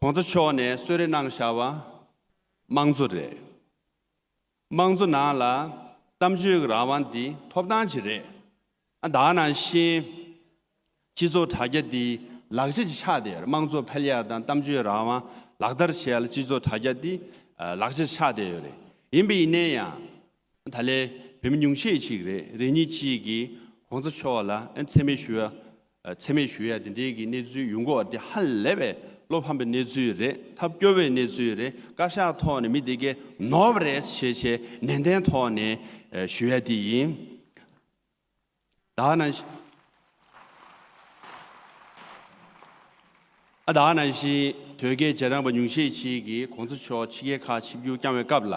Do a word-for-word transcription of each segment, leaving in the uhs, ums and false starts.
གོང་ས་མཆོག་ནས་གསོལ་རས་གནང་བཞག་པ་དམངས་གཙོ་རེད། དམངས་གཙོ་ནང་ལ་གཏམ་བརྗོད་ཀྱི་རང་དབང་འདི་ཐོབ་ཐང་ཅིག་རེད། ཨ་ད་ག་ནང་བཞིན་སྤྱི་ཚོགས་དྲ་རྒྱ་འདི་ལག་ཆ་ཅིག་ཆགས་བསྡད་ཡོད་རེད། དམངས་གཙོ་འཕེལ་ཡག་དང་གཏམ་བརྗོད་རང་དབང་ལག་བསྟར་བྱེད་ཡག་ལ་སྤྱི་ཚོགས་དྲ་རྒྱ་འདི་ཨ་ལག་ཆ་ཆགས་བསྡད་ཡོད་རེད། ཡིན་པ་ཡིན་ནའི་ཡང་ད་ལན་བོད་མི་ཉུང་ཤས་ཅིག་རེད། རེ་གཉིས་ཅིག་གིས་གོང་ས་མཆོག་ལ་མཚན་སྨད་ཞུ་ཡ། མཚན་སྨད་ཞུ་ཡ་དེ་འདྲའི་གི་གནས་ཚུལ་ཡོང་གི་ཡོད་པ་དེ་ཧ་ལས་པའི་བློ་ཕམ་པའི་གནས་ཚུལ་རེད། ཐབས་སྐྱོ་བའི་གནས་ཚུལ་རེད། བཀའ་ཤག་ཐོག་ནས་མི་དེ་གས་ནོར་བ་རེད་ཞེས་བྱས་ནན་ཏན་ཐོག་ནས་ཞུ་ཡ་དེ་ཡིན། ད་ནང་བཞིན། ཨ་ད་ནང་བཞིན་དོལ་རྒྱལ་རྗེས་འབྲང་པ་ཉུང་ཤས་ཅིག་གིས་གོང་ས་མཆོག་ཕྱི་རྒྱལ་ཁག་ཆིབས་བསྒྱུར་བསྐྱངས་པའི་སྐབས་ལ།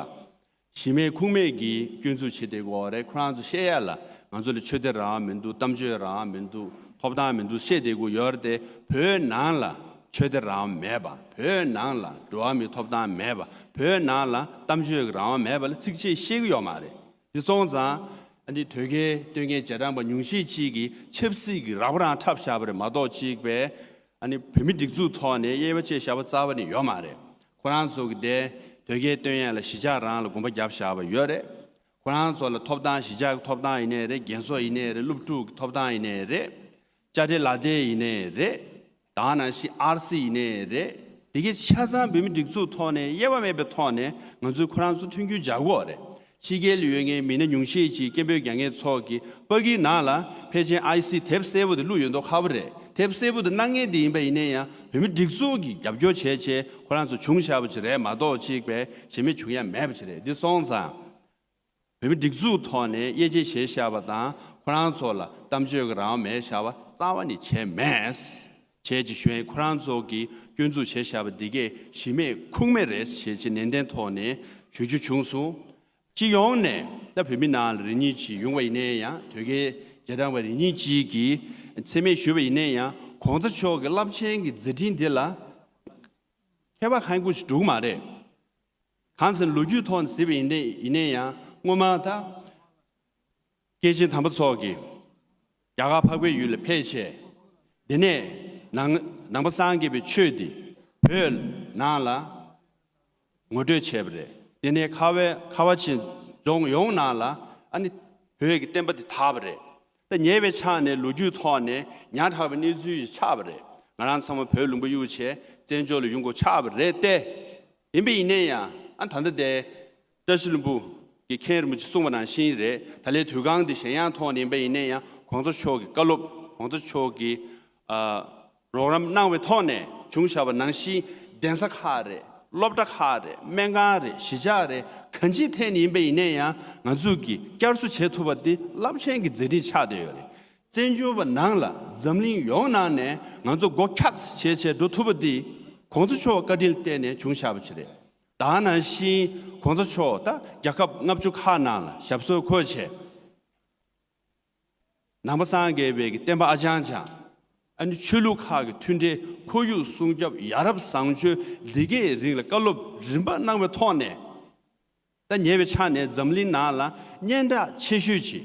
གཞི་མེད་ཁུངས་མེད་ཀྱི་སྐྱོན་འཛུགས་བྱེད་བསྡད་ཀྱི་ཡོད་རེད། ཁོ་རང་ཚོ་བཤད་ཡ་ལ་ང་ཚོ་ལ་ཆོས་དད་རང་དབང་མི་འདུག་གཏམ་བརྗོད་རང་དབང་མི་འདུག་ཐོབ་ཐང་མི་འདུག་བཤད་བསྡད་ཀྱི་ཡོད་རེད་དེ། བོད་ནང་ལ་ཆོས་དད་རང་དབང་མེད་པ། བོད་ནང་ལ་འགྲོ་བ་མིའི་ཐོབ་ཐང་མེད་པ། བོད་ནང་ལ་གཏམ་བརྗོད་ཀྱི་རང་དབང་མེད་པ་ལ་ཚིག་གཅིག་བཤད་ཀྱི་ཡོད་མ་རེད། དེ་སོང་ཙང་ཨ་ནི་དོལ་རྒྱལ་སྟོན་མཁན་རྗེས་འབྲང་པ་ཉུང་ཤས་ཅིག་གིས་ཆབ་སྲིད་ཀྱི་རགས་པ་རང་འཁྲབ་བཞག་པ་རེད་མ་གཏོགས་གཅིག་པའི། ཨ་ནི་བོད་མི་སྒྲིག་འཛུགས་ཐོག་ནས་དབྱེ་བ་བཅད་བཞག་པ་རྩ་བ་ནས་ཡོད་མ་རེད། ཁོ་རང་ཚོ་གི་དེ་དོལ་རྒྱལ་སྟོན་ཡ་ལ་གཞིས་ཆགས་རང་ལ་དགོངས་པ་བརྒྱབ་བཞག་པ་ཡོད་རེད། ཁོ་རང་ཚོ་ལ་ཐོབ་ཐང་གཞིས་ཆགས་ཀྱི་ཐོབ་ཐང་ཡིན་ནའི་རེད། རྒན་གསོ་ཡིན་ནའི་རེད། སློབ་ཕྲུག་གི་ཐོབ་ཐང་ཡིན་ནའི་རེད། དཔྱ་ཁྲལ་ལག་དེབ་ཡིན་ནའི་རེད། ད་ནང་བཞིན་ཨར་སི་ཡིན་ནའི་རེད། དེ་གའི་ཆ་ཚང་བོད་མི་སྒྲིག་འཛུགས་ཐོག་ནས་དབྱེ་བ་མེད་པའི་ཐོག་ནས་ང་ཚོས་ཁོ་རང་ཚོ་མཐུན་འགྱུར་སྦྱར་དགོས་རེད། ཕྱི་རྒྱལ་ལ་ཡོད་མཁན་མི་སྣ་ཉུང་ཤས་ཅིག་སྐད་འབོད་རྒྱག་མཁན་ཚོ་གིས་ཕ་གིའི་ནང་ལ་ཕལ་ཆེར་ཨའི་སི་དེབ་གསལ་པོ་དེ་བླུགས་ཡོད་མདོག་ཁ་པོ་རེད། དེབ་གསལ་པོ་དེ་གནང་མཁན་དེ་ཡིན་པ་ཡིན་ན་ཡང་བོད་མི་སྒྲིག་འཛུགས་ཀྱིས་རྒྱབ་སྐྱོར་བྱས་བྱས་ཁོ་རང་ཚོ་བྱུང་བཞག་པ་ཅིག་རེད་མ་གཏོགས་གཅིག་པའི་གཞན་མི་བྱུང་ཡ་མེད་པ་ཅིག་རེད། འདི་སོང་ཙང་། བོད་མི་སྒྲིག་འཛུགས་ཐོག་ནས་དབྱེ་འབྱེད་བྱས་བཞག་པ་དང་ཁོ་རང་ཚོ་ལ་གཏམ་བརྗོད་ཀྱི་རང་དབང་མེད་བཞག་པ་རྩ་བ་ནས་བྱས་མེད། བྱས་ཅིག་ཞུ་ཡིན། ཁོ་རང་ཚོ་གིས་སྐྱོན་འཛུགས་བྱས་བཞག་པ་འདི་གས་གཞི་མེད་ཁུངས་མེད་རེད་ཞེས་ཅིག་ནན་ཏན་ཐོག་ནས་ཞུ་རྒྱུ་བྱུང་སོང་། སྤྱི་ཡོངས་ནས་ད་བོད་མི་ནང་ལ་རེ་གཉིས་ཅིག་ཡོང་བ་ཡིན་ནའི་ཡང་དོལ་རྒྱལ་རྗེས་འབྲང་པ་རེ་གཉིས་ཅིག་གིས་མཚན་སྨད་ཞུས་པ་ཡིན་ནའི་ཡང་གོང་ས་མཆོག་གི་རླབས་ཆེན་གྱི་མཛད་འཕྲིན་འདི་ལ་ཁྱད་པར་གང་ཡང་ཅིག་འགྲོ་གི་མ་རེད། གང་ཟེར་ན་ལོ་རྒྱུས་ཐོག་ནས་གཟིགས་པ་ཡིན་ནའི་ཡིན་ནའི་ཡང་སྔོན་མ་ད་སྐྱེས་ཆེན་དམ་པ་ཚོ་གིས་རྒྱ་གར་འཕགས་པའི་ཡུལ་ལ་ཕེབས་བྱས། དེ་ནས་ནང་ནང་པ་སངས་རྒྱས་པའི་ཆོས་འདི་བོད་ནང་ལ་ངོ་སྤྲོད་བྱས་པ་རེད། དེ་ནས་ཁ་བའི་ཁ་བ་ཅན་ལྗོངས་ཡོངས་ནང་ལ་ཨ་ནི་བོད་ཀྱི་བསྟན་པ་འདི་དར་བ་རེད། ད་ཉེ་བའི་ཆ་ནས་ལོ་རྒྱུས་ཐོག་ནས་ཉག་ཕྲ་བའི་གནས་ཚུལ་ཞིག་ཆགས་པ་རེད། ང་རང་ཚང་མ་བོད་ལུང་པ་གཡུགས་བྱས་བཙན་བྱོལ་ལ་ཡོང་དགོས་ཆགས་པ་རེད་དེ། ཡིན་པ་ཡིན་ནའི་ཡང་ཨ་ད་ལྟ་དེ་བཀྲ་ཤིས་ལྷུན་པོ་གི་མཁན་རིན་པོ་ཆེ་གསུངས་པ་ནང་བཞིན་རེད། ད་ལན་དུས་བསྒང་འདི་གཞན་ཡང་ཐོག་ནས་ཡིན་པ་ཡིན་ནའི་ཡང་གོང་ས་མཆོག་གི་བཀའ་སློབ་གོང་ས་མཆོག་གི་ཨ་རོགས་རམ་གནང་བའི་ཐོག་ནས་བྱུང་བཞག་པ་ནང་བཞིན་གདན་ས་ཁག་རེད། སློབ་གྲྭ་ཁག་རེད། སྨན་ཁང་རེད། གཞིས་ཆགས་རེད། གང་ཅིའི་ཐད་ནས་ཡིན་པ་ཡིན་ནའི་ཡང་ང་ཚོས་ཀྱིས་བསྐྱར་གསོ་བྱེད་ཐུབ་པ་འདི་རླབས་ཆེན་གྱི་མཛད་འཕྲིན་ཆགས་བསྡད་ཡོད་རེད། བཙན་བྱོལ་བ་ནང་ལ་འཛམ་གླིང་ཡོངས་ནང་ནས་ང་ཚོ་མགོ་འཁྱགས་བྱས་བྱས་འགྲོ་ཐུབ་པ་འདི་གོང་ས་མཆོག་བཀའ་དྲིན་བརྟེན་ནས་བྱུང་བཞག་པ་ཅིག་རེད། ད་ནང་བཞིན་གོང་ས་མཆོག་ད་རྒྱལ་ཁབ་ལྔ་བཅུ་ཁག་ནང་ལ་ཞབས་སོར་འཁོད་བྱས། ནང་པ་སངས་རྒྱས་པའི་གི་བསྟན་པ་ཨ་ཅང་ཅང་། ཨ་ནི་ཆོས་ལུགས་ཁག་གི་མཐུན་འབྲེལ་ཁོར་ཡུག་སྲུང་སྐྱོབ་ཡ་རབས་བཟང་སྤྱོད་འདི་གའི་རིགས་ལ་བཀའ་སློབ་རིམ་པ་གནང་བའི་ཐོག་ནས། ད་ཉེ་བའི་ཆ་ནས་འཛམ་གླིང་ནང་ལ་སྙན་གྲགས་ཆེ་ཤོས་ཅིག་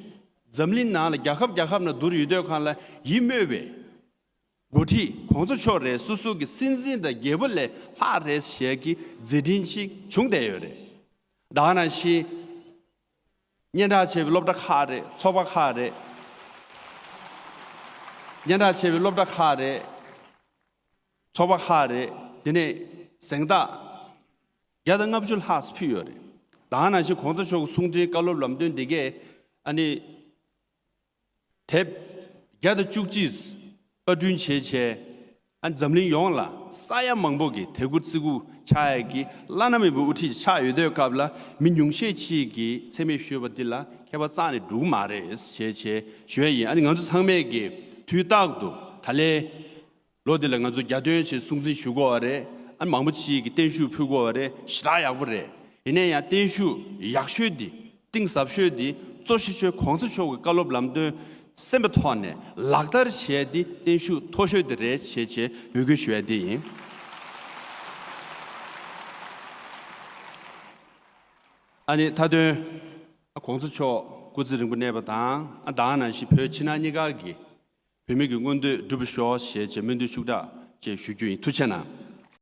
འཛམ་གླིང་ནང་ལ་རྒྱལ་ཁབ་རྒྱལ་ཁབ་ནང་བསྡུར་ཡོད་དུས་སྒང་ལ་ཡིད་སྨོན་པའི་འགོ་ཁྲིད་གོང་ས་མཆོག་རེད། སོ་སོ་གི་སྲིད་འཛིན་དང་རྒྱལ་པོ་ལས་ལྷག་རེད་ཞེས་ཀྱི་མཛད་འཕྲིན་ཅིག་བྱུང་བསྡད་ཡོད་རེད། ད་ནང་བཞིན་སྙན་གྲགས་ཆེ་བའི་སློབ་གྲྭ་ཁག་རེད། ཚོགས་པ་ཁག་རེད། སྙན་གྲགས་ཆེ་བའི་སློབ་གྲྭ་ཁག་རེད། ཚོགས་པ་ཁག་རེད། དེ་ནས་གཟེངས་རྟགས་བརྒྱ་དང་ལྔ་བཅུ་ལྷག་ཕུལ་ཡོད་རེད། ད་ནང་བཞིན་གོང་ས་མཆོག་གི་གསུང་འཕྲིན་བཀའ་སློབ་ལམ་སྟོན་འདི་གས་ཨ་ནི་དེབ་བརྒྱ་དང་བཅུ་གཅིག་པར་སྐྲུན་བྱས་བྱས། ཨ་འཛམ་གླིང་ཡོངས་ལ་ས་ཡ་མང་པོ་གི་དད་གུས་བརྩི་བཀུར་བྱ་ཡག་གི་བླ་ན་མེད་པའི་དབུ་ཁྲིད་ཆགས་ཡོད་དུས་སྐབས་ལ་མི་ཉུང་ཤས་ཅིག་གིས་མཚན་སྨད་ཞུས་པ་འདི་ལ་ཁྱད་པར་རྩ་ནས་འགྲོ་གི་མ་རེད་ཞེས་བྱས་ཞུ་ཡ་ཡིན། ཨ་ནི་ང་ཚོ་ཚང་མས་ཀྱི་དུས་རྟག་ཏུ་ད་ལན་ལོ་འདི་ལ་ང་ཚོ་གྱ་སྟོན་ཞིག་སྲུང་བརྩི་ཞུ་དགོས་པ་རེད། ཨ་ནི་མང་པོ་ཅིག་གིས་བརྟན་བཞུགས་ཕུལ་དགོས་པ་རེད། ཞེ་དྲག་ཡག་པོ་རེད། ཡིན་ན་ཡང་བརྟན་བཞུགས་ཡག་ཤོས་འདི། གཏིང་ཟབ་ཤོས་འདི་གཙོ་ཆེ་ཤོས་གོང་ས་མཆོག་གི་བཀའ་སློབ་ལམ་སྟོན་སེམས་པའི་ཐོག་ནས་ལག་བསྟར་བྱས་ཏེ་བརྟན་བཞུགས་མཐོ་ཤོས་འདི་རེད་ཞེས་བྱས་འབོད་སྐུལ་ཞུ་ཡ་འདི་ཡིན། ཨ་ནི་མཐའ་དོན་གོང་ས་མཆོག་སྐུ་ཚེ་རིང་པོ་གནས་པ་དང་ཨ་ད་ག་ནང་བཞིན་བོད་ཕྱི་ནང་གཉིས་ཀ་གི་བོད་མི་གི་མངོན་འདོད་འགྲུབ་པར་ཤོག་ཞེས་བྱས་སྨོན་འདུན་ཤུགས་དྲག་ཅིག་ཞུ་རྒྱུ་ཡིན། ཐུགས་རྗེ་གནང་།